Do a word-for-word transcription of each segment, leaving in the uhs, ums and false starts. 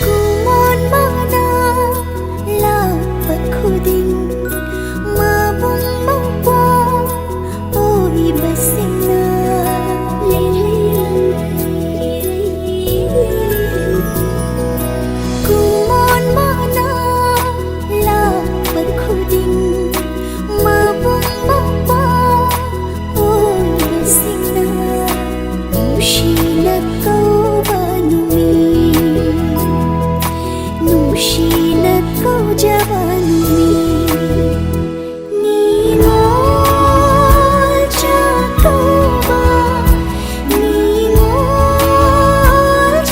ꯀꯨꯃꯣꯟ ꯃꯥꯅ ꯂꯥꯛꯄ ꯈꯨꯗꯤꯡ ꯃꯕꯨꯡ ꯃꯧꯄ꯭ꯋꯥ ꯑꯣꯏꯕꯁꯤꯡꯅ ꯀꯨꯃꯣꯟ ꯃꯥꯅ ꯂꯥꯛꯄ ꯈꯨꯗꯤꯡ ꯃꯕꯨꯡ ꯃꯧꯄ꯭ꯋꯥ ꯑꯣꯏꯕꯁꯤꯡꯅ ꯅꯨꯡꯁꯤꯅ ꯀꯧꯕ ꯅꯨꯃꯤꯠ, ꯅꯨꯡꯁꯤꯅ ꯀꯧꯖꯕ ꯅꯨꯃꯤꯠ꯫ Ningol Chakkouba, Ningol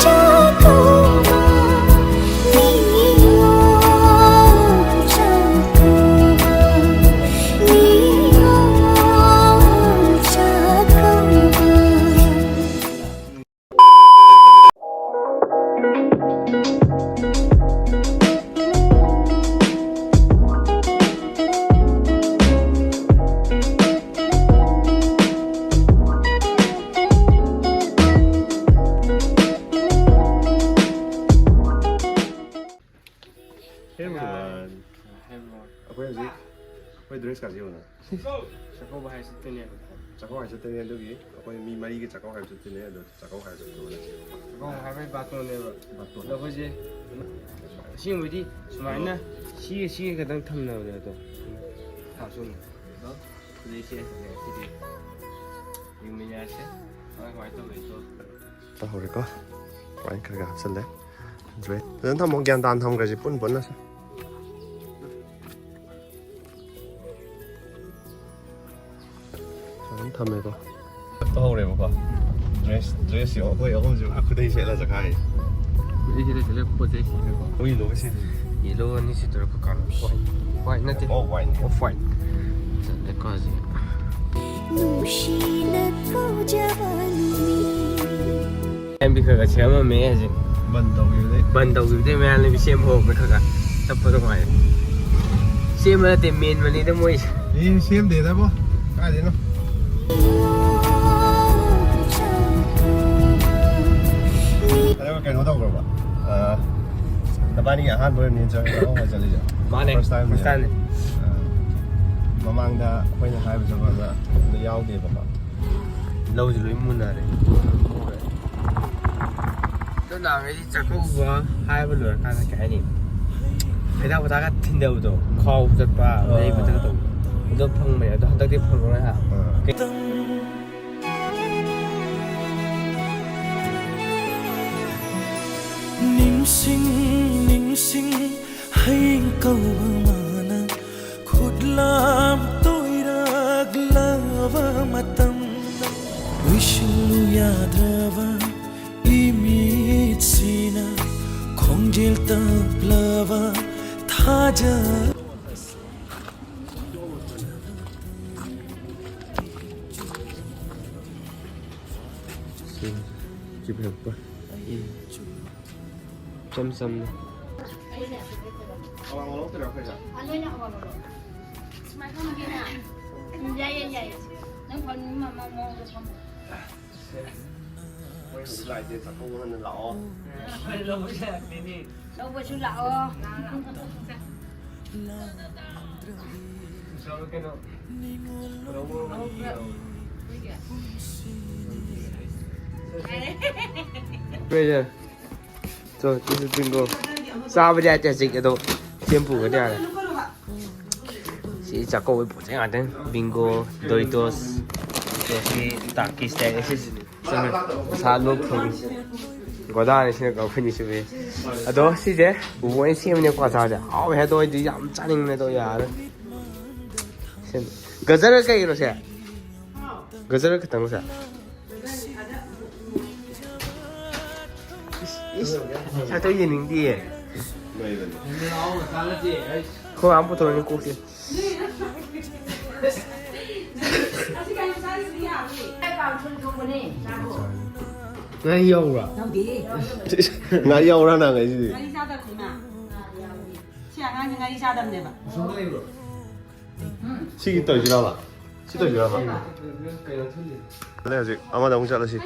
Chakkouba, Ningol Chakkouba, Ningol Chakkouba. Hey everyone. Hey everyone. ꯑꯩꯈꯣꯏ ꯍꯧꯖꯤꯛ ꯑꯩꯈꯣꯏ dress ꯀꯥꯁꯦ ꯌꯦꯡꯉꯨꯅ꯫ ꯆꯥꯛꯀꯧꯕ ꯍꯥꯏ ꯆꯠꯇꯣꯏꯅꯦꯕ꯫ ꯆꯥꯛꯀꯧꯕ ꯍꯥꯏ ꯆꯠꯇꯣꯏꯅꯦ, ꯑꯗꯨꯒꯤ ꯑꯩꯈꯣꯏ ꯃꯤ ꯃꯔꯤꯒꯤ ꯆꯥꯛꯀꯧꯕ ꯍꯥꯏ ꯆꯠꯇꯣꯏꯅꯦ꯫ ꯑꯗꯣ ꯆꯥꯛꯀꯧꯕ ꯍꯥꯏ ꯆꯠꯇꯣꯏꯅꯦ꯫ ꯆꯥꯛꯀꯧꯕ ꯍꯥꯏꯕꯩ ꯕꯥꯇꯣꯟꯅꯦꯕ꯫ ꯕꯥꯇꯣꯟ꯫ ꯑꯗꯣ ꯑꯩꯈꯣꯏꯁꯦ ꯑꯁꯦꯡꯕꯩꯗꯤ ꯁꯨꯃꯥꯏꯅ ꯁꯤꯒ ꯁꯤꯒ ꯈꯛꯇꯪ ꯊꯝꯅꯕꯅꯦ, ꯑꯗꯣ ꯐꯥꯁꯨꯅꯤ꯫ ꯑꯗꯣ ꯍꯧꯖꯤꯛꯁꯦ ꯁꯤꯗꯤ ꯌꯦꯡꯃꯤꯟꯅꯔꯁꯦ ꯀꯃꯥꯏ ꯀꯃꯥꯏꯅ ꯇꯧꯔꯤꯗꯣ꯫ ꯇꯧꯍꯧꯔꯦꯀꯣ꯫ ꯋꯥꯏꯟ ꯈꯔ ꯈꯔ ꯍꯥꯞꯆꯜꯂꯦ꯫ Dress ꯐꯖꯅ ꯊꯝꯃꯣ, ꯒ꯭ꯌꯥꯟ ꯇꯥꯅ ꯊꯝꯈ꯭ꯔꯁꯤ ꯄꯨꯟ ꯄꯨꯟꯅ ꯁꯦ꯫ ꯐꯖꯅ ꯊꯝꯃꯦꯀꯣ꯫ ꯇꯧꯍꯧꯔꯦꯕꯀꯣ꯫ Dress, dress ꯁꯤ ꯑꯩꯈꯣꯏ ꯑꯍꯨꯝꯁꯤ ꯈꯨꯗꯩ ꯁꯦꯠꯂ ꯆꯠꯈꯥꯏ꯫ ꯈꯨꯗꯩ ꯁꯦꯠꯂ ꯆꯠꯂꯦ ꯄꯣꯠ ꯆꯩ꯫ ꯑꯩꯈꯣꯏ yellow ꯁꯦꯠꯂꯤ꯫ Yellow ꯑꯅꯤ ꯁꯦꯠꯇꯣꯏꯔꯥ? ꯀꯥꯟ white, white ꯅꯠꯇꯦ꯫ ꯑꯣ, white꯫ Off white꯫ ꯆꯠꯂꯦꯀꯣ ꯍꯧꯖꯤꯛ꯫ ꯅꯨꯡꯁꯤꯅ ꯁꯦꯝꯗꯤ ꯈꯔ ꯈꯔ ꯁꯦꯝꯃꯝꯃꯦ ꯍꯧꯖꯤꯛ꯫ ꯕꯟ ꯇꯧꯈꯤꯕꯗꯩ꯫ ꯕꯟ ꯇꯧꯈꯤꯕꯗꯩ ꯃꯌꯥꯝ ꯂꯝꯕꯤ ꯁꯦꯝꯕ ꯍꯧꯔꯛꯄ ꯈꯔ ꯈꯔ ꯆꯠꯄ ꯅꯨꯡꯉꯥꯏꯔꯦ꯫ ꯁꯦꯝꯕ ꯅꯠꯇꯦ, ꯃꯦꯟꯕꯅꯤꯗ ꯃꯣꯏꯁꯦ꯫ ꯑꯦ, ꯁꯦꯝꯗꯦꯗꯕꯣ꯫ ꯀꯥꯏꯗꯩꯅꯣ? ꯑꯗꯨꯒ ꯀꯩꯅꯣ ꯇꯧꯈ꯭ꯔꯕ? ꯑ, ꯅꯕꯥꯅꯤꯒꯤ ꯑꯍꯥꯟꯕ ꯑꯣꯏꯔꯝꯅꯤ ꯆꯠ-, ꯆꯠꯂꯤꯁꯦ? ꯃꯥꯅꯦ, first time ꯅꯦ꯫ First time ꯅꯦ꯫ ꯑ, ꯃꯃꯥꯡꯗ ꯑꯩꯈꯣꯏꯅ ꯍꯥꯏꯕ ꯆꯠꯄꯗ ꯑꯗꯨ ꯌꯥꯎꯗꯦꯕꯀꯣ꯫ ꯂꯧꯁꯨ ꯂꯣꯏ ꯃꯨꯟꯅꯔꯦ꯫ ꯑꯗꯣ ꯅꯍꯥꯟꯈꯩꯗꯤ ꯆꯥꯛꯀꯧꯕ ꯍꯥꯏꯕ ꯂꯣꯏꯔꯀꯥꯟꯗ ꯀꯩ ꯍꯥꯏꯅꯤ? ꯍꯩꯗꯥꯛ ꯄꯨꯗꯥꯛꯀ ꯊꯤꯟꯗꯕꯗꯣ, ꯈꯥꯎ ꯆꯠꯄ, ꯑꯥ꯫ ꯂꯩꯕꯗꯒ ꯇꯧꯕꯗꯣ꯫ ꯑꯗꯣ ꯐꯪꯕꯅꯦ, ꯑꯗꯣ ꯍꯟꯗꯛꯇꯤ ꯐꯪꯉꯔꯣꯏ ꯍꯥ? ꯑꯥ꯫ ꯀꯩ- ꯅꯤꯡꯁꯤꯡ ꯅꯤꯡꯁꯤꯡ ꯍꯌꯦꯡ ꯀꯧꯕ ꯃꯥꯅ ꯈꯨꯠꯂꯥꯝ ꯇꯣꯏꯔꯛꯂꯕ ꯃꯇꯝꯗ ꯂꯣꯏꯁꯤꯜꯂꯨ ꯌꯥꯗ꯭ꯔꯕ ꯏꯃꯤꯠꯁꯤꯅ ꯈꯣꯡꯖꯦꯜ ꯇꯞꯂꯕ ꯊꯥꯖ ꯏꯆꯝ ꯆꯝꯅ꯫ ꯌꯥꯏꯌꯦ, ꯌꯥꯏꯌꯦ꯫ ꯅꯪ ꯐꯝꯅꯤꯡꯕ ꯃꯑꯣꯡꯗ ꯐꯝꯃꯣ꯫ ꯃꯣꯏ ꯍꯧꯖꯤꯛ ꯂꯥꯛꯏꯁꯦ ꯆꯥꯛꯀꯧꯕ ꯉꯟꯅ ꯂꯥꯛꯑꯣ꯫ ꯂꯧꯕꯁꯨ ꯂꯥꯛꯑꯣ꯫ ꯆꯥꯕꯗꯤ ꯌꯥꯗꯦ ꯍꯧꯖꯤꯛ, ꯑꯗꯣ ꯁꯤ ꯑꯃ ꯄꯨꯒꯗꯤ ꯌꯥꯔꯦ꯫ ꯁꯤ ꯆꯥꯛꯀꯧꯕꯒꯤ ꯄꯣꯠ ꯆꯩ ꯉꯥꯛꯇꯅꯤ꯫ ꯕꯤꯡꯒꯣ, ꯗꯣꯔꯤꯇꯣꯁ, ꯗꯣꯔꯤꯇꯣꯁꯀꯤ ꯇꯥꯀꯤꯁ ꯂꯩꯔꯦ꯫ ꯁꯤ ꯆꯪꯉꯦ꯫ ꯄꯩꯁꯥ ꯂꯣꯛ ꯊꯣꯛꯏ꯫ ꯒꯣꯗꯥꯅꯤ ꯁꯤꯅ ꯑꯩꯈꯣꯏꯅꯤ ꯁꯨꯕꯤ꯫ ꯑꯗꯣ ꯁꯤꯁꯦ ꯕꯨꯕꯣꯛ ꯑꯣꯏꯅ ꯁꯦꯝꯕꯅꯦꯀꯣ ꯑꯆꯥꯔꯁꯦ꯫ ꯍꯥꯎꯋꯦ ꯍꯥꯏꯗꯣ ꯑꯩꯗꯤ ꯌꯥꯝ ꯆꯥꯅꯤꯡꯕꯅꯦ ꯑꯗꯣ ꯌꯥꯔꯦ꯫ ꯁꯦꯝ-, ꯒꯖꯔꯒ ꯀꯩꯒꯤꯅꯣ ꯁꯦ? ꯒꯖꯔ ꯈꯛꯇꯪꯁꯦ? ꯏꯁ, ꯏꯁ, ꯁꯛꯇꯣ ꯌꯦꯡꯅꯤꯡꯗꯤꯌꯦ꯫ ꯈꯣꯏ ꯑꯝ ꯄꯨꯊꯣꯔꯛꯅꯤ ꯀꯣꯛꯁꯦ꯫ ꯑꯁꯤ ꯀꯩꯅꯣ ꯆꯥꯔꯤꯁꯤꯗꯤ ꯌꯥꯕꯅꯤ꯫ ꯀꯥꯡꯁꯣꯏ ꯊꯣꯡꯕꯅꯦ꯫ ꯆꯥꯈꯣ꯫ ꯉꯥꯔꯤ ꯌꯥꯎꯕ꯭ꯔꯥ? ꯌꯥꯎꯗꯦ. ꯉꯥꯔꯤ ꯌꯥꯎꯕ꯭ꯔꯥ ꯅꯪ ꯍꯥꯏꯁꯤꯗꯤ? ꯉꯥꯔꯤ ꯆꯥꯗꯕꯅꯤꯅ. ꯁꯤ ꯑꯉꯥꯡꯁꯤ ꯉꯥꯔꯤ ꯆꯥꯗꯕꯅꯦꯕ. ꯁꯤꯒꯤ ꯇꯧꯁꯤꯔꯕ? ꯁꯤ ꯇꯧꯁꯤꯔꯕ? ꯑꯗꯩ ꯍꯧꯖꯤꯛ ꯑꯃꯗ ꯑꯃꯨꯛ ꯆꯠꯂꯁꯤ.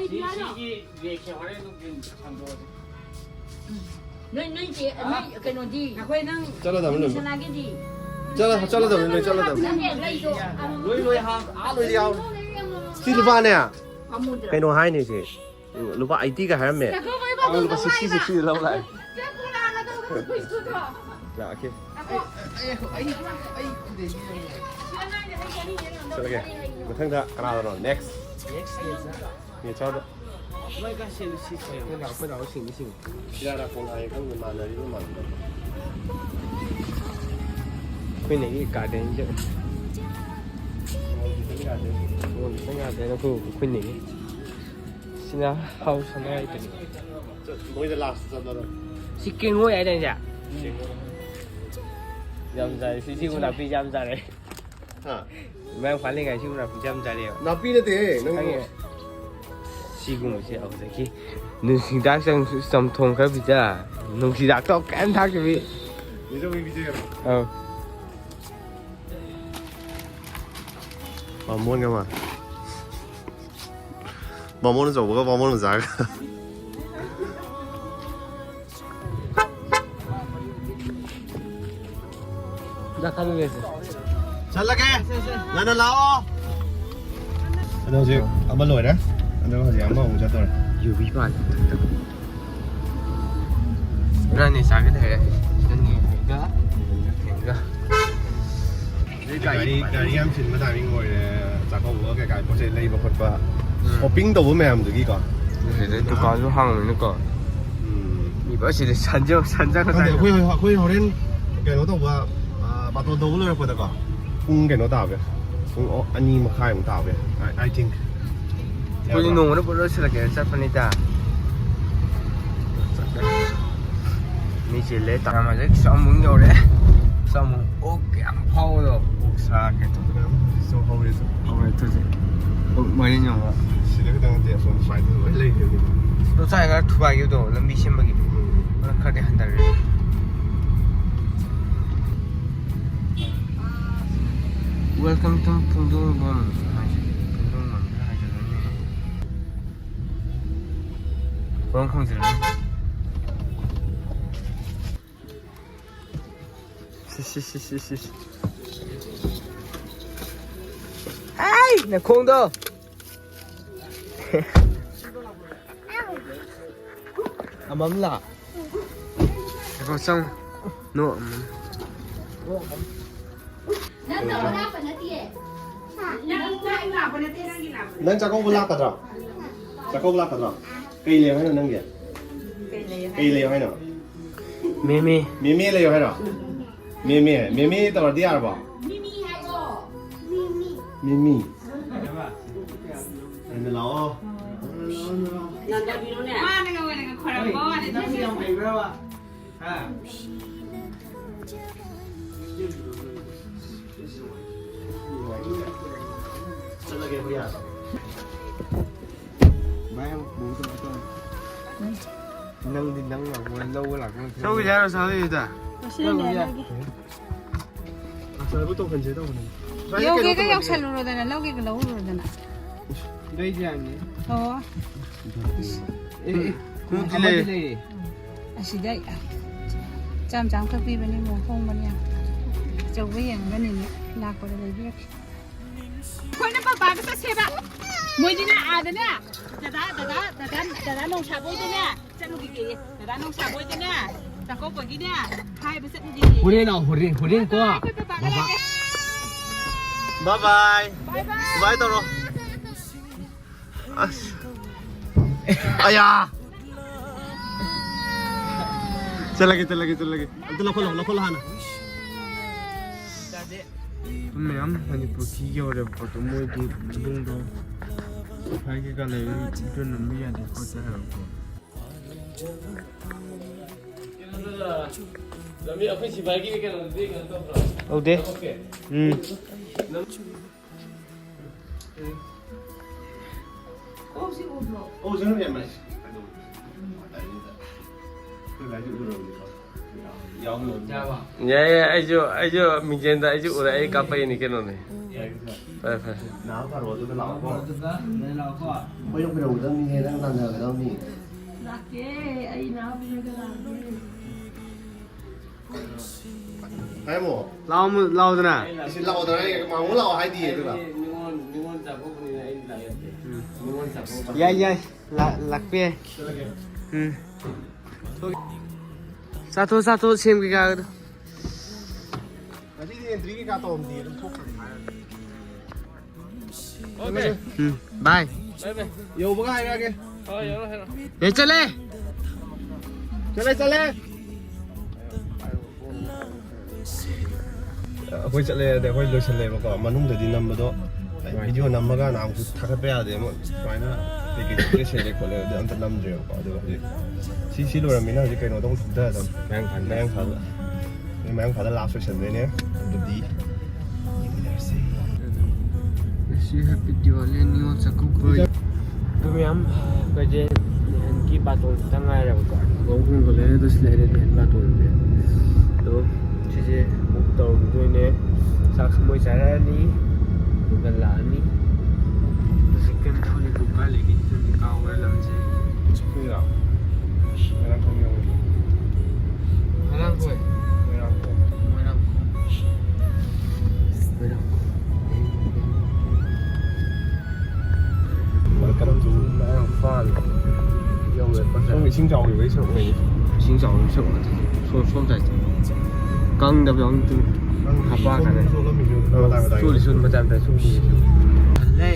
ꯅꯣꯏ ꯅꯣꯏ ꯆꯦ ꯅꯣꯏ ꯀꯩꯅꯣꯗꯤ ꯑꯩꯈꯣꯏ ꯅꯪ ꯆꯠꯂꯗꯕꯅꯤ ꯂꯣꯏꯅ. ꯁꯅꯥꯒꯤꯗꯤ ꯆꯠꯂ ꯆꯠꯂꯗꯕꯅꯤ ꯂꯣꯏ ꯆꯠꯂꯗꯕꯅꯤ. ꯅꯪꯅꯦ ꯂꯩꯗꯣ. ꯂꯣꯏ ꯂꯣꯏ ꯍꯥ ꯑꯥ ꯂꯣꯏ ꯌꯥꯎꯔꯦ. ꯁꯤ ꯂꯨꯄꯥꯅꯦ. ꯄꯥꯝꯃꯨꯗ꯭ꯔꯥ? ꯀꯩꯅꯣ ꯍꯥꯏꯅꯤ ꯁꯤ. ꯂꯨꯄꯥ ꯑꯩꯠꯇꯤꯒ ꯍꯥꯏꯔꯝꯃꯦ. ꯆꯠꯈꯣ, ꯀꯩꯅꯣ ꯑꯗꯨ ꯂꯨꯄꯥ ꯇꯧꯕ ꯁꯤꯛꯁꯇꯤ ꯍꯥꯏꯕ. ꯁꯤꯛꯁꯇꯤ ꯂꯧ ꯂꯥꯛꯑꯦ. ꯆꯠꯈꯣ, ꯂꯥꯛꯑꯣ, ꯂꯥꯛꯑꯣ, ꯂꯥꯛꯑꯣ. ꯂꯥꯛꯑꯒꯦ. ꯆꯠꯂꯒꯦ. ꯃꯊꯪꯗ ꯀꯅꯥꯗꯅꯣ? Next. Next ꯅꯦꯆꯔꯗ. ꯃꯣꯏ ꯀꯥꯏ ꯁꯦꯝꯃꯤ ꯁꯤ ꯁꯦꯝꯃꯤ? ꯑꯩꯈꯣꯏ ꯂꯥꯛꯄ ꯂꯥꯛꯄ ꯁꯤꯡꯗꯤ ꯁꯤꯡꯉꯤ. ꯁꯤꯔꯥ ꯅꯥꯀꯣꯡ ꯍꯥꯏꯌꯦ ꯈꯪꯗꯦ, ꯃꯥꯟꯅꯔꯤꯕ ꯃꯥꯟꯅꯗꯕ. ꯑꯩꯈꯣꯏꯅꯒꯤ gardenꯁꯦ. ꯃꯣꯏꯒꯤ ꯈꯤꯇꯪ ꯌꯥꯗꯦ. ꯃꯣꯏꯒꯤ ꯈꯤꯇꯪ ꯌꯥꯗꯦ. ꯑꯩꯈꯣꯏ, ꯑꯩꯈꯣꯏꯅꯒꯤ. ꯁꯤꯅ house ꯑꯃ ꯍꯥꯏꯗꯨꯅꯤ. ꯆꯠ-, ꯃꯣꯏꯗ last ꯆꯠꯂꯔꯣꯏ. ꯁꯤ ꯀꯦꯡꯉꯣꯏ ꯍꯥꯏꯗꯥꯏꯅꯦ? ꯌꯥꯝ ꯆꯥꯔꯦ. ꯁꯤ, ꯁꯤꯕꯨ ꯅꯥꯄꯤ ꯌꯥꯝ ꯆꯥꯔꯦ. ꯍꯥ? ꯃꯌꯥꯡ ꯐꯥꯅꯤꯡꯉꯥꯏ ꯁꯤꯕꯨ ꯅꯥꯄꯤ ꯌꯥꯝ ꯆꯥꯔꯦꯕ. ꯅꯥꯄꯤ ꯅꯠꯇꯦꯍꯦ, ꯅꯪ ꯈꯪꯉꯦ. ꯁꯤꯒꯨꯝꯕꯁꯦ ꯑꯗꯨꯗꯒꯤ ꯅꯨꯡꯁꯤꯗꯥꯛ ꯆꯪ-, ꯆꯝꯊꯣꯡ ꯈꯔ ꯄꯤꯖ, ꯅꯨꯡꯁꯤꯗꯥꯛꯇꯣ ꯀꯩꯝ ꯊꯥꯛꯇꯕꯤ. ꯅꯤꯖꯧꯒꯤ ꯄꯤꯖꯒꯦꯔꯣ? ꯑꯧ. ꯕꯥꯃꯣꯟꯒ ꯃꯥ. ꯕꯥꯃꯣꯟ ꯑꯆꯧꯕꯒ ꯕꯥꯃꯣꯟ ꯃꯆꯥꯒ. ꯆꯠꯂꯒꯦ. ꯉꯟꯅ ꯂꯥꯛꯑꯣ. ꯑꯗꯣ ꯍꯧꯖꯤꯛ ꯑꯃ ꯂꯣꯏꯔꯦ. ꯑꯗꯣ ꯍꯧꯖꯤꯛ ꯑꯃꯃꯨꯛ ꯆꯠꯇꯣꯔꯦ. ꯌꯨꯕꯤ ꯄꯥꯜꯂꯦ ꯃꯊꯛꯇ. ꯏꯕꯥꯅꯤ ꯆꯥꯒꯦ ꯂꯩꯔꯦ. ꯅꯪꯒꯤ ꯍꯩꯒ, ꯍꯩꯒ. ꯒꯥꯔꯤ, ꯒꯥꯔꯤ ꯌꯥꯝ ꯆꯤꯟꯕ timing ꯑꯣꯏꯔꯦ. ꯆꯥꯛꯀꯧꯕ ꯀꯩꯀꯥ ꯄꯣꯠ ꯆꯩ ꯂꯩꯕ ꯈꯣꯠꯄ, ꯎꯝ. Shopping ꯇꯧꯕ ꯃꯌꯥꯝꯗꯨꯒꯤꯀꯣ. ꯑꯗꯨꯗꯩ ꯗꯨꯀꯥꯟꯁꯨ ꯍꯥꯡꯕꯅꯤꯅꯀꯣ. ꯎꯝ. ꯃꯤ ꯂꯣꯏ ꯁꯤꯗ ꯁꯟꯖ-, ꯁꯟꯖꯪ ꯈꯪꯗꯦ, ꯈꯛꯇꯅꯤ. ꯑꯩꯈꯣꯏ, ꯑꯩꯈꯣꯏ ꯍꯣꯔꯦꯟ ꯀꯩꯅꯣ ꯇꯧꯕ, ꯑ, ꯕꯥꯇꯣꯟ ꯇꯧꯕ ꯂꯣꯏꯔꯛꯄꯗꯀꯣ, ꯄꯨꯡ ꯀꯩꯅꯣ ꯇꯥꯕ ꯌꯥꯏ. ꯄꯨꯡ ꯑꯅꯤ ꯃꯈꯥꯏꯃꯨꯛ ꯇꯥꯕ ꯌꯥꯏ, I, I think. ꯑꯩꯈꯣꯏꯗꯤ ꯅꯣꯡꯃꯗ ꯄꯨꯂꯞ ꯂꯣꯏꯁꯤꯜꯂꯛꯀꯦꯅ ꯆꯠꯄꯅꯤꯗ. ꯃꯤ ꯆꯤꯜꯂꯦ. ꯇꯥꯃꯁꯦ ꯆꯥꯃꯨꯡ ꯌꯧꯔꯦ. ꯆꯥꯃꯨꯡ ꯑꯣꯛ ꯌꯥꯝ ꯐꯥꯎꯕꯗꯣ, ꯑꯣꯛ ꯁꯥ ꯀꯩꯅꯣ. ꯁꯨꯝ ꯍꯧꯔꯦ, ꯁꯨꯝ. ꯍꯧꯔꯦ, ꯑꯗꯨꯗꯤ. ꯑꯣꯛ ꯃꯔꯤꯟ ꯌꯣꯟꯕ. ꯁꯤꯗ ꯈꯤꯇꯪ ꯅꯠꯇꯦ, ꯑꯁꯣꯝ ꯁ꯭ꯋꯥꯏꯗ ꯂꯣꯏ ꯂꯩꯈ꯭ꯔꯦ꯫ ꯂꯣꯛꯇꯥꯛ ꯈꯔ ꯊꯨꯒꯥꯏꯈꯤꯕꯗꯣ, ꯂꯝꯕꯤ ꯁꯦꯝꯕꯒꯤ꯫ ꯎꯝ꯫ ꯈꯔ, ꯈꯔꯗꯤ ꯍꯟꯊꯔꯦ꯫ Welcome to ꯄꯨꯡꯗꯣꯡꯕꯝ ꯍꯥꯏꯁꯦ, ꯄꯨꯡꯗꯣꯡꯕꯝ ꯍꯥꯏꯁꯦ ꯂꯣꯏꯅ ꯈꯣꯡ ꯈꯣꯡꯖꯤꯜꯂꯦ꯫ ꯁꯤ, ꯁꯤ, ꯁꯤ, ꯁꯤ, ꯁꯤ, ꯁꯤ꯫ ꯑꯩ ꯅꯈꯣꯡꯗꯣ꯫ ꯑꯃꯝꯂꯥ? ꯉꯥꯏꯈꯣ, ꯆꯪꯉꯨ꯫ ꯅꯣ, ꯑꯃꯝ꯫ ꯅꯪ ꯆꯥꯛꯀꯧꯕ ꯂꯥꯛꯀꯗ꯭ꯔꯣ? ꯆꯥꯛꯀꯧꯕ ꯂꯥꯛꯀꯗ꯭ꯔꯣ? ꯀꯩ ꯂꯩꯌꯣ ꯍꯥꯏꯅꯣ ꯅꯪꯒꯤ? ꯀꯩ ꯂꯩꯌꯣ ꯍꯥꯏꯅꯣ? ꯃꯦꯃꯦ꯫ ꯃꯦꯃꯦ ꯂꯩꯌꯣ ꯍꯥꯏꯔꯣ? ꯃꯦꯃꯦ, ꯃꯦꯃꯦ ꯇꯧꯔꯗꯤ ꯌꯥꯔꯕꯣ? ꯃꯤꯃꯤ꯫ ꯑꯩꯅ ꯂꯥꯛꯑꯣ꯫ ꯅꯟꯗꯕꯤꯔꯣꯅꯦ꯫ ꯃꯥꯅꯒ ꯑꯣꯏꯅꯒ ꯈꯣꯏꯔꯝꯕ ꯋꯥꯅꯤ꯫ ꯅꯪ ꯌꯥꯝ ꯍꯩꯕ꯭ꯔꯕ? ꯍꯥ? ꯆꯠꯂꯒꯦ ꯑꯩꯈꯣꯏ ꯌꯥꯔꯦ꯫ ꯚꯥꯏ, ꯑꯃꯨꯛ ꯄꯨꯔꯒ ꯆꯠꯂꯣ꯫ ꯅꯪꯗꯤ ꯅꯪ ꯂꯥꯛꯄ ꯂꯧꯕ ꯂꯥꯛꯄ ꯅꯠꯇꯦ꯫ ꯆꯧꯒꯤ ꯍꯥꯏꯔꯣ, ꯁꯥꯍꯕꯤꯗ? ꯉꯁꯤꯅꯅꯦ ꯂꯧꯒꯦ꯫ ꯂꯧꯒꯦ꯫ ꯑꯁ, ꯑꯗꯨ ꯇꯧꯍꯟꯁꯦ ꯇꯧꯕꯅꯦ꯫ ꯚꯥꯏ, ꯌꯧꯒꯦꯒ ꯀꯩꯅꯣ ꯇꯧꯕꯅꯦ꯫ ꯌꯧꯁꯜꯂꯨꯔꯣꯗꯅ, ꯂꯧꯒꯦꯒ ꯂꯧꯔꯨꯔꯣꯗꯅ꯫ ꯏꯁ, ꯂꯩꯁꯦ ꯌꯥꯝꯅꯤ꯫ ꯑꯣ꯫ ꯑꯦ, ꯑꯦ, ꯈꯣꯡꯎꯞꯇꯤ ꯑꯃꯗꯤ ꯂꯩꯔꯦ꯫ ꯂꯩꯔꯦ꯫ ꯑꯁꯤꯗ ꯆꯥꯝ ꯆꯥꯝꯈꯛ ꯄꯤꯕꯅꯤ, ꯃꯣ ꯍꯣꯡꯕꯅꯤ ꯌꯥꯝ꯫ ꯑꯆꯧꯕ ꯌꯦꯡꯉꯒꯅꯤꯅꯦ, ꯂꯥꯛꯄꯗ ꯂꯩꯕꯤꯔꯛꯀꯦ꯫ ꯑꯩꯈꯣꯏꯅ ꯄꯄꯥꯒ ꯆꯠꯁꯦꯕ꯫ ꯃꯣꯏꯗꯤꯅꯦ ꯑꯥꯗꯅꯦ꯫ ꯗꯗꯥ, ꯗꯗꯥ, ꯗꯗꯥ, ꯗꯗꯥ ꯅꯣꯡꯁꯥꯕ ꯍꯣꯏꯗꯅꯦ꯫ ꯆꯠꯂꯨꯈꯤꯒꯦꯌꯦ꯫ ꯗꯗꯥ ꯅꯣꯡꯁꯥꯕ ꯍꯣꯏꯗꯅꯦ꯫ ꯆꯥꯛꯀꯧꯕꯒꯤꯅꯦ꯫ ꯍꯥꯏꯕ ꯆꯠꯂꯨꯈꯤꯒꯦꯌꯦ꯫ ꯍꯣꯔꯦꯟ ꯂꯥꯛꯑꯣ, ꯍꯣꯔꯦꯟ, ꯍꯣꯔꯦꯟ ꯀꯣ꯫ ꯑꯩꯈꯣꯏ ꯄꯄꯥꯒ ꯕꯕꯥ꯫ ꯂꯥꯛꯀꯦ꯫ Bye bye꯫ Bye bye꯫ Bye ꯇꯧꯔꯣ꯫ ꯑꯁ꯫ ꯑꯌꯥ꯫ ꯆꯠꯂꯒꯦ, ꯆꯠꯂꯒꯦ, ꯆꯠꯂꯒꯦ꯫ ꯑꯝꯇ ꯂꯧꯈꯠꯂꯣ, ꯂꯧꯈꯠꯂꯣ ꯍꯥꯟꯅ꯫ ꯃꯌꯥꯝ ꯃꯅꯤꯄꯨꯔ ꯊꯤ ꯌꯧꯔꯦꯕꯀꯣ, ꯑꯗꯣ ꯃꯣꯏꯒꯤ ꯃꯅꯨꯡꯗꯣ ꯁꯤꯐꯥꯏ ꯀꯩꯀꯥ ꯂꯩꯕ, ꯚꯤꯗꯤꯑꯣ ꯅꯝꯕ ꯌꯥꯗꯦ ꯈꯣꯠꯇꯦ ꯍꯥꯏꯕꯀꯣ꯫ ꯂꯝꯕꯤ ꯑꯩꯈꯣꯏ ꯁꯤꯐꯥꯏꯒꯤ ꯀꯩꯅꯣꯗꯨꯗꯤ ꯀꯩꯅꯣ ꯇꯧꯗ꯭ꯔꯣ? ꯇꯧꯗꯦ꯫ ꯎꯝ꯫ ꯅꯪ-, ꯎꯝ꯫ ꯑꯣ, ꯁꯤ ꯎꯕ꯭ꯔꯣ? ꯑꯣ, ꯁꯤ ꯎꯕ꯭ꯔꯣ? ꯌꯥꯏ, ꯌꯥꯏ, ꯑꯩꯁꯨ, ꯑꯩꯁꯨ ꯃꯤꯡꯖꯦꯜꯗ ꯑꯩꯁꯨ ꯎꯔꯦ, ꯑꯩ ꯀꯥꯞꯄꯛꯏꯅꯤ ꯀꯩꯅꯣꯅꯦ꯫ ꯐꯔꯦ, ꯐꯔꯦ꯫ ꯅꯥꯕ ꯐꯔꯣ, ꯑꯗꯨꯒ ꯂꯥꯛꯑꯣꯀꯣ꯫ ꯑꯩꯈꯣꯏꯅ ꯀꯩꯗꯧꯒꯗꯕꯅꯤ, ꯅꯪ ꯇꯥꯟꯅꯒꯗꯕꯅꯤ꯫ ꯂꯥꯛꯀꯦ, ꯑꯩ ꯅꯥꯕ ꯐꯔꯒ ꯂꯥꯛꯑꯒꯦ꯫ ꯍꯥꯏꯃꯣ꯫ ꯂꯥꯛꯑꯣ, ꯂꯥꯛꯑꯣꯗꯅ꯫ ꯑꯩꯁꯦ ꯂꯥꯛꯑꯣꯗꯅ, ꯑꯩ ꯃꯥꯃꯣ ꯂꯥꯛꯑꯣ ꯍꯥꯏꯗꯤꯌꯦ ꯑꯗꯨꯒ꯫ ꯅꯤꯉꯣꯜ, ꯅꯤꯉꯣꯜ ꯆꯥꯛꯀꯧꯕꯅꯤꯅ ꯑꯩ ꯂꯥꯛꯑꯦ꯫ ꯎꯝ꯫ ꯅꯤꯉꯣꯜ ꯆꯥꯛꯀꯧꯕ꯫ ꯌꯥꯏ, ꯌꯥꯏ꯫ ꯂꯥꯛ-, ꯂꯥꯛꯄ ꯌꯥꯏ꯫ ꯆꯠꯂꯒꯦ꯫ ꯎꯝ꯫ ꯆꯥꯊꯣꯛ, ꯆꯥꯊꯣꯛ, ꯁꯦꯝ ꯀꯩꯀꯥꯒꯗꯣ꯫ ꯉꯁꯤꯗꯤ entry ꯀꯩꯀꯥ ꯇꯧꯔꯝꯗꯦ, ꯑꯗꯨꯝ ꯊꯣꯛꯈ꯭ꯔꯦ꯫ Okay. ꯎꯝ, bye. Bye bye. ꯌꯧꯕꯒ ꯍꯥꯏꯔꯛꯑꯒꯦ꯫ ꯍꯣꯏ, ꯌꯧꯔꯣ, ꯌꯧꯔꯣ꯫ ꯑꯦ, ꯆꯠꯂꯦ꯫ ꯆꯠꯂꯦ, ꯆꯠꯂꯦ꯫ ꯑꯩꯈꯣꯏ ꯆꯠꯂꯦ, ꯑꯗꯩ ꯑꯩꯈꯣꯏ ꯂꯣꯏꯁꯜꯂꯦꯕꯀꯣ꯫ ꯃꯅꯨꯡꯗꯗꯤ ꯅꯝꯕꯗꯣ, ꯍꯣꯏ꯫ Video ꯅꯝꯃꯒ ꯅꯍꯥꯟꯃꯨꯛꯁꯨ ꯊꯥꯒꯠꯄ ꯌꯥꯗꯦ꯫ ꯑꯃ ꯁꯨꯃꯥꯏꯅ ꯀꯩꯀꯩ ꯂꯣꯏ ꯁꯦꯝꯃꯦ ꯈꯣꯠꯂꯦ, ꯑꯗꯨ ꯑꯝꯇ ꯅꯝꯗ꯭ꯔꯦꯕꯀꯣ꯫ ꯑꯗꯨꯒ ꯍꯧꯖꯤꯛ ꯁꯤ, ꯁꯤ ꯂꯣꯏꯔꯝꯃꯤꯅ ꯍꯧꯖꯤꯛ ꯀꯩꯅꯣꯗ ꯑꯃꯨꯛ ꯊꯣꯛꯊꯔꯗꯝꯅꯤ꯫ ꯃꯌꯥꯡ ꯏꯝꯐꯥꯜꯗ꯫ ꯃꯌꯥꯡ ꯏꯝꯐꯥꯜꯗ꯫ ꯑꯗꯩ ꯃꯌꯥꯡ ꯏꯝꯐꯥꯜꯗ last ꯑꯣꯏꯁꯟꯗꯣꯏꯅꯦ꯫ ꯑꯗꯨꯗꯤ ꯌꯦꯡꯃꯤꯟꯅꯔꯁꯤ꯫ Wish you happy Diwali and Ningol Chakkouba. ꯑꯗꯨ ꯃꯌꯥꯝ, ꯑꯩꯈꯣꯏꯁꯦ ꯅꯤꯍꯟꯒꯤ ꯕꯥꯇꯣꯟ ꯈꯤꯇꯪ ꯉꯥꯏꯔꯦꯕꯀꯣ꯫ ꯂꯧ ꯍꯣꯡꯕ ꯂꯩꯔꯦ, ꯑꯗꯨꯁꯨ ꯂꯩꯔꯦ, ꯅꯤꯍꯟ ꯕꯥꯇꯣꯟꯁꯦ꯫ ꯑꯗꯣ ꯁꯤꯁꯦ book ꯇꯧꯔꯨꯗꯣꯏꯅꯦ꯫ ꯆꯥꯛꯁꯨ ꯃꯣꯏ ꯆꯥꯔꯛꯑꯅꯤ, ꯑꯗꯨꯒ ꯂꯥꯛꯑꯅꯤ꯫ ꯍꯧꯖꯤꯛ ꯀꯩꯝ ꯊꯣꯛꯂꯦ, ꯀꯥꯏ ꯂꯩꯒꯦ? ꯀꯥꯎꯈ꯭ꯔꯦ ꯂꯝꯁꯦ꯫ ꯁꯤꯔꯥ? ꯃꯣꯏꯔꯥꯡꯈꯣꯝ ꯌꯧꯔꯦ꯫ ꯃꯣꯏꯔꯥꯡꯈꯣꯝ? ꯃꯣꯏꯔꯥꯡꯈꯣꯝ꯫ ꯃꯣꯏꯔꯥꯡꯈꯣꯝ꯫ ꯃꯣꯏꯔꯥꯡꯈꯣꯝ꯫ Welcome to ꯃꯣꯏꯔꯥꯡꯐꯥꯟ꯫ ꯌꯧꯔꯦ, ꯄꯣꯠꯁꯦ꯫ ꯁꯣꯝ ꯏꯁꯤꯡ ꯆꯥꯎꯈꯤꯕꯒꯤ ꯁꯔꯨꯛ ꯑꯣꯏꯅꯤ꯫ ꯏꯁꯤꯡ ꯆꯥꯎꯕꯒꯤ ꯁꯔꯨꯛ ꯅꯠꯇꯦ꯫ ꯁꯣꯝ, ꯁꯣꯝ side꯫ ꯀꯪꯗꯕ ꯌꯥꯎꯅ ꯇꯨ꯫ ꯍꯥꯄꯥ ꯁꯣꯝ ꯀꯥꯟꯗ꯫ ꯁꯣꯝ ꯂꯝꯕꯤꯁꯨ ꯃꯇꯥꯏ ꯃꯇꯥꯏ꯫ ꯆꯣꯠꯂꯤ, ꯆꯣꯠꯂꯤ, ꯃꯇꯥꯏ ꯃꯇꯥꯏ ꯆꯣꯠꯂꯤ꯫ ꯍꯜꯂꯦ꯫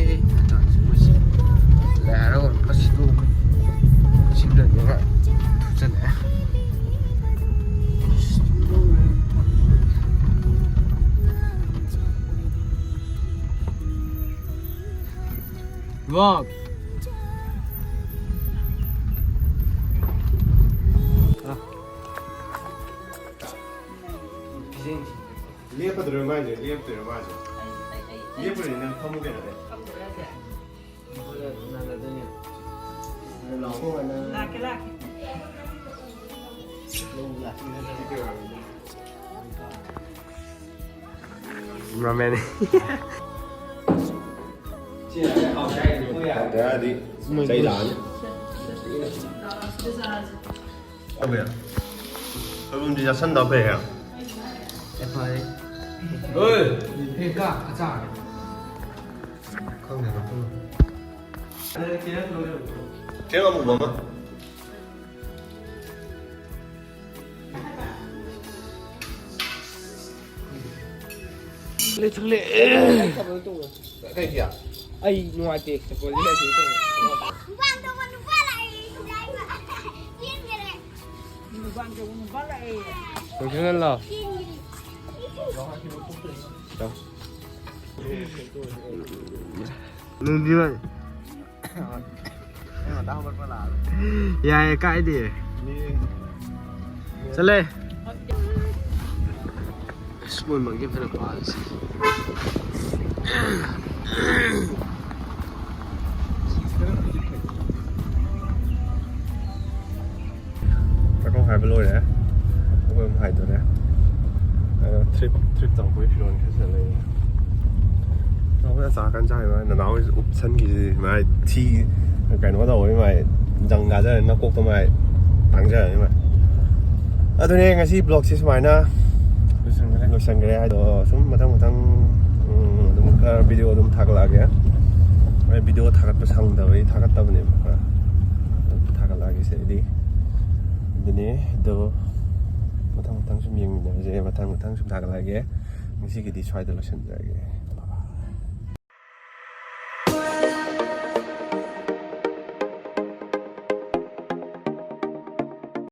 ꯂꯥꯏ ꯍꯔꯥꯎꯕ ꯃꯁꯤꯗꯨ ꯁꯤꯡꯗꯅꯦꯕ ꯊꯨꯞꯆꯜꯂꯛꯑꯦ꯫ ꯏꯕꯣꯛ! ꯂꯦꯞꯄꯗꯣꯏꯔꯣ ꯃꯥꯏꯁꯦ? ꯂꯦꯞꯇꯣꯏꯔꯣ ꯃꯥꯁꯦ? ꯂꯦꯞꯄꯨꯔꯗꯤ ꯅꯪ ꯐꯝꯃꯨ ꯀꯩꯅꯣ? ꯐꯝꯗꯣꯏꯔꯁꯦ? ꯅꯪ ꯑꯗꯨꯝ ꯂꯥꯛꯀꯦ, ꯂꯥꯛꯀꯦ꯫ ꯔꯥꯃꯦꯟ꯫ ꯍꯥꯎꯇ꯭ꯔꯗꯤ ꯆꯩ ꯂꯥꯛꯑꯅꯤ꯫ ꯇꯧꯕ ꯌꯥꯏ꯫ ꯁꯣꯏꯕꯨꯝꯗꯤ ꯆꯥꯁꯟꯗꯕ ꯐꯩꯍꯦ꯫ ꯑꯦ, ꯐꯔꯦ꯫ ꯍꯣꯏ꯫ ꯐꯦꯡꯀꯥ ꯑꯆꯥꯔ꯫ ꯈꯪꯗꯦ, ꯈꯪꯗꯦ꯫ ꯆꯦꯡ ꯑꯃꯨꯕ ꯑꯃ꯫ ꯊꯛꯂꯦ, ꯊꯛꯂꯦ꯫ ꯀꯩꯒꯤ? ꯑꯩ ꯅꯨꯡꯉꯥꯏꯇꯦ꯫ ꯆꯠꯄ ꯂꯦꯞꯄ ꯇꯧꯕ꯫ ꯃꯄꯥꯟ ꯊꯣꯛꯄ ꯅꯨꯄꯥ ꯂꯥꯛꯑꯦ꯫ ꯆꯦꯟꯈꯔꯦ꯫ ꯃꯄꯥꯟ ꯊꯣꯛꯄ ꯅꯨꯄꯥ ꯂꯥꯛꯑꯦ꯫ ꯐꯪꯁꯟ ꯍꯜꯂꯣ꯫ ꯆꯦꯟꯈꯔꯦ꯫ ꯅꯨꯡꯗꯤ ꯅꯨꯡꯉꯥꯏ꯫ ꯌꯥꯏꯌꯦ, ꯀꯥꯏꯗꯦ꯫ ꯆꯠꯂꯦ꯫ ꯑꯁ, ꯃꯣꯏ ꯃꯪꯒꯦ ꯐꯅ ꯄꯥꯜꯂꯤꯁꯤ꯫ ꯆꯥꯛꯈꯨꯝ ꯍꯥꯏꯕ ꯂꯣꯏꯔꯦ꯫ ꯑꯩꯈꯣꯏ ꯑꯃꯨꯛ ꯍꯥꯏꯗꯣꯔꯦ꯫ ꯑꯗꯣ trip, trip ꯇꯧꯕꯒꯤ ꯐꯤꯔꯣꯜ ꯈꯔ ꯁꯤꯗ ꯂꯩꯔꯦ꯫ ꯅꯅꯥꯎꯅ ꯆꯥ ꯀꯟ ꯆꯥꯔꯤꯕ, ꯅꯅꯥꯎ ꯍꯣꯏꯁꯨ ꯎꯞꯁꯟꯈꯤꯁꯤ, ꯃꯥꯏ ꯊꯤ, ꯀꯩꯅꯣ ꯇꯧꯕꯒꯤ ꯃꯥꯏ ꯖꯪ ꯀꯥꯖꯔꯅꯤ, ꯅꯀꯣꯛꯇ ꯃꯥꯏ ꯇꯥꯡꯖꯔꯅꯤ ꯃꯥꯏ꯫ ꯑꯗꯨꯅꯦ ꯉꯁꯤ vlogꯁꯤ ꯁꯨꯃꯥꯏꯅ ꯂꯣꯏꯁꯟꯈ꯭ꯔꯦ꯫ ꯂꯣꯏꯁꯟꯈ꯭ꯔꯦ ꯍꯥꯏꯗꯣ, ꯁꯨꯝ ꯃꯊꯪ ꯃꯊꯪ, ꯎꯝ, ꯑꯗꯨꯝ ꯈꯔ video ꯑꯗꯨꯝ ꯊꯥꯒꯠꯂꯛꯑꯒꯦ꯫ ꯑꯩ video ꯊꯥꯒꯠꯄ ꯁꯪꯗꯕꯩ ꯊꯥꯒꯠꯇꯕꯅꯦꯕ, ꯈꯔ ꯊꯥꯒꯠꯂꯛꯑꯒꯦ ꯁꯤꯗꯩꯗꯤ꯫ ꯑꯗꯨꯅꯦ ꯑꯗꯣ, ꯃꯊꯪ ꯃꯊꯪ ꯁꯨꯝ ꯌꯦꯡꯃꯤꯟꯅꯔꯁꯦ, ꯃꯊꯪ ꯃꯊꯪ ꯁꯨꯝ ꯊꯥꯒꯠꯂꯛꯑꯒꯦ꯫ ꯉꯁꯤꯒꯤꯗꯤ ꯁ꯭ꯋꯥꯏꯗ ꯂꯣꯏꯁꯤꯟꯖꯔꯒꯦ꯫